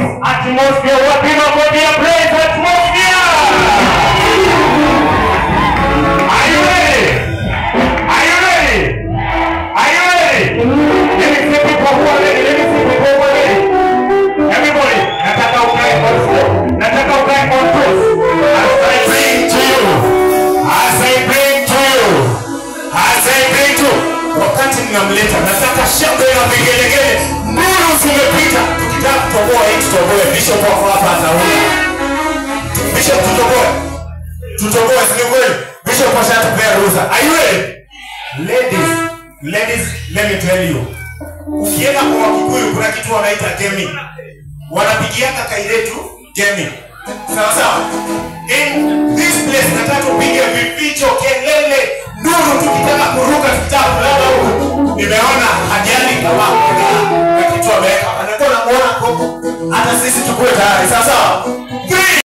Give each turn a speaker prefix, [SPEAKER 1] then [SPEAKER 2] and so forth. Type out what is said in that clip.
[SPEAKER 1] Praise Atmosphere. Wapi makofi ya Praise Atmosphere? Are you ready? Are you ready? Are you ready? Let me see people who are ready. Let me see people who are ready. Everybody, nataka ukae on floor. Nataka ukae on toes. As I bring to you. As I bring to you. As I bring to you. Wakati mnamleta, nataka shangwe na vigelegele. Nduru zimepita. Tukitaka kutoboa hii tutoboe. Bishop wako hapa ataona. Bishop tutoboe. Tutoboe, si ni kweli? Bishop ashatupea ruhusa. Are you ready? Ladies, ladies, let me tell you. Ukienda kwa Wakikuyu kuna kitu wanaita gaming. Wanapigianga kairetu gaming. Sawa sawa. In this place nataka tupige vificho, kelele, nduru, tukitaka kuruka, tukitaka kulala huku. Nimeona ajali kama kuna na kitu ameweka. Anakuwa namuona huko. Hata sisi tukue tayari. Sawa sawa.